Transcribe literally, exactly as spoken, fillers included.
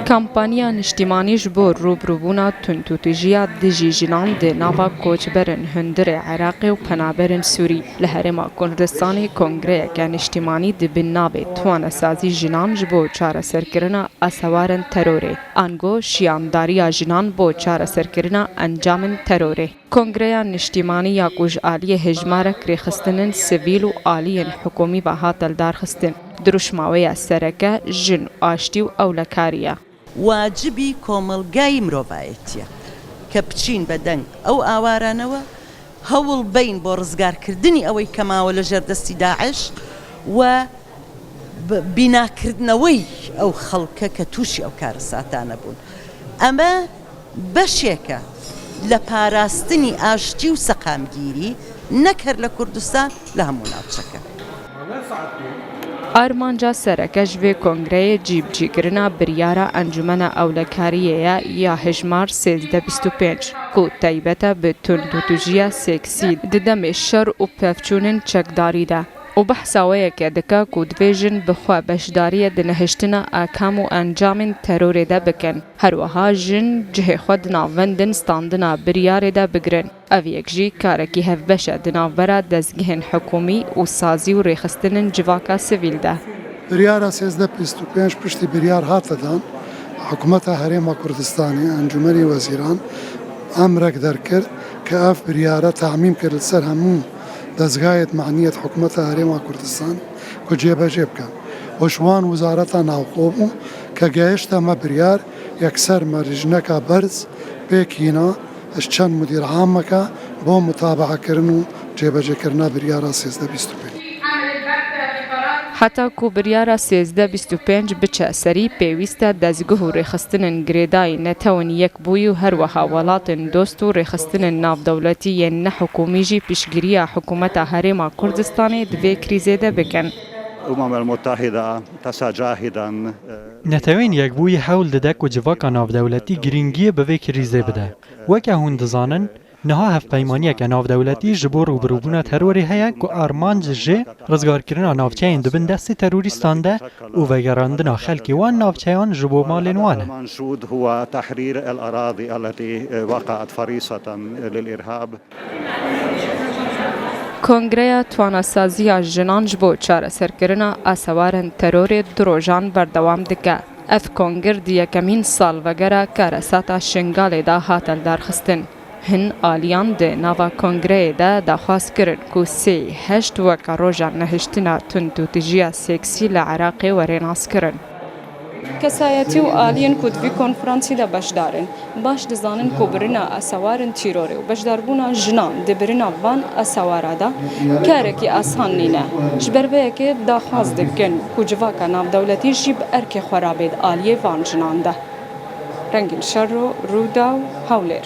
Kampanya niştîmanî ji bo rûbirûbûna tundûtûjiya dijî jinan di nava koçberên hundirê Iraqê û penaberên Sûrî. Li Herêma Kurdistanê kongreyeke niştîmanî di bin navê Twanesazî Jinan ji bo çareserkirina asewarên terorê, ango şiyandariya jinan bo çareserkirina encamên terorê. Kongreya Niştîmanî ya ku ji aliyê hejmarek rêxistinên sivîl û aliyên hikûmî ve hate lidarxistin, dirûşma wê ya sereke jin, aştî û ewlekarî ye. واجبی کۆمەڵگای مرۆڤایەتیە کە بچین بە دەنگ ئەو ئاوارانەوە، هەوڵ بەین بۆ ڕزگارکردنی ئەوەی کە ماوە لە ژێردەستی داعش و بیناکردنەوەی ئەو خەڵکە کە تووشی ئەو کارەساتانە بوون. ئەمە بەشێکە لە پاراستنی ئاشتی و سەقامگیری، نەک هەر لە کوردستان، لە هەموو ناوچەکە. Armanca sereke ji vê kongreyê cîbicîkirina biryara Encûmena Ewlekariyê ye ya hejmar sêzdeh bîst û pênc, ku taybet e bi tundûtûjiya seksî di demê şer û pevçûnên çekdarî de. Û behsa wê yeke dike ku divê jin bi xwe beşdariyê di nehiştina akam û encamên terorê de bikin. Her wiha jin cihê xwe di navendên standina biryarê de bigirin. Ev yek jî karekî hevbeş e di navbera dezgehên hikûmî û sazî û rêxistinên civaka sivîl de. Biryara sêzdeh bîst û pênc piştî biryar hate dan, Hikûmeta Herêma Kurdistanê, Encûmenê Wezîran emrek derkir ke ev biryare tamîm kir li ser hemû dezgahêt maniyêt Hikûmeta Herêma Kurdistanê ku cêbecê bikin. Û ji wan wizareta navxwe bû ke gehişte me biryar yekser me rijneka berz pêk hîna ji çend mudîr ameke bo mutabeakirin û cêbecêkirina biryara sêzdeh bîst û pênc. Heta ku biryara sêzdeh bîst û pênc biçe serî, pêwîst e dezgeh û rêxistinên girêdayî Netewên Yekbûyî û her wiha welatên dost û rêxistinên navdewletî yên nehikûmî jî piştgiriya Hikûmeta Herêma Kurdistanê di vê krîzê de bikin. الأمم المتحدة تتجاهدا Netewên Yekbûyî hewl dide ku civaka navdewletî girîngiyê bi vê krîzê bide. Weke hûn dizanin, niha hevpeymaniyeke navdewletî ji bo rûbirûbûna terorê heye ku armanc jê rizgarkirina navçeyên di bin destê terorîstan de û vegerandina xelkê wan navçeyan ji bo malên wan e. المنشود هو تحرير الأراضي التي وقعت فريسة للإرهاب. Kongreya Twanesaziya Jinan ji bo çareserkirina asewarên terorê du rojan berdewam dike. Ev kongir di yekemîn salvegera karesata Şingalê de hate lidarxistin. Hin aliyan di nava kongreyê de daxwaz kirin ku sê heşt weke roja nehiştina tundûtijiya seksî li Iraqê were naskirin. Kesayetî û aliyên ku di vî konferansî de beşdar in, baş dizanin ku birina asewarên tîrorê û beşdarbûna jinan di birina van asewara de karekî asan nîne. Ji ber vê yekê daxwaz dikin ku civaka navdewletî jî bi erkê xwe re bê di aliyê van jinan de. Rengîn Şerro, Rûdaw, Hewlêr.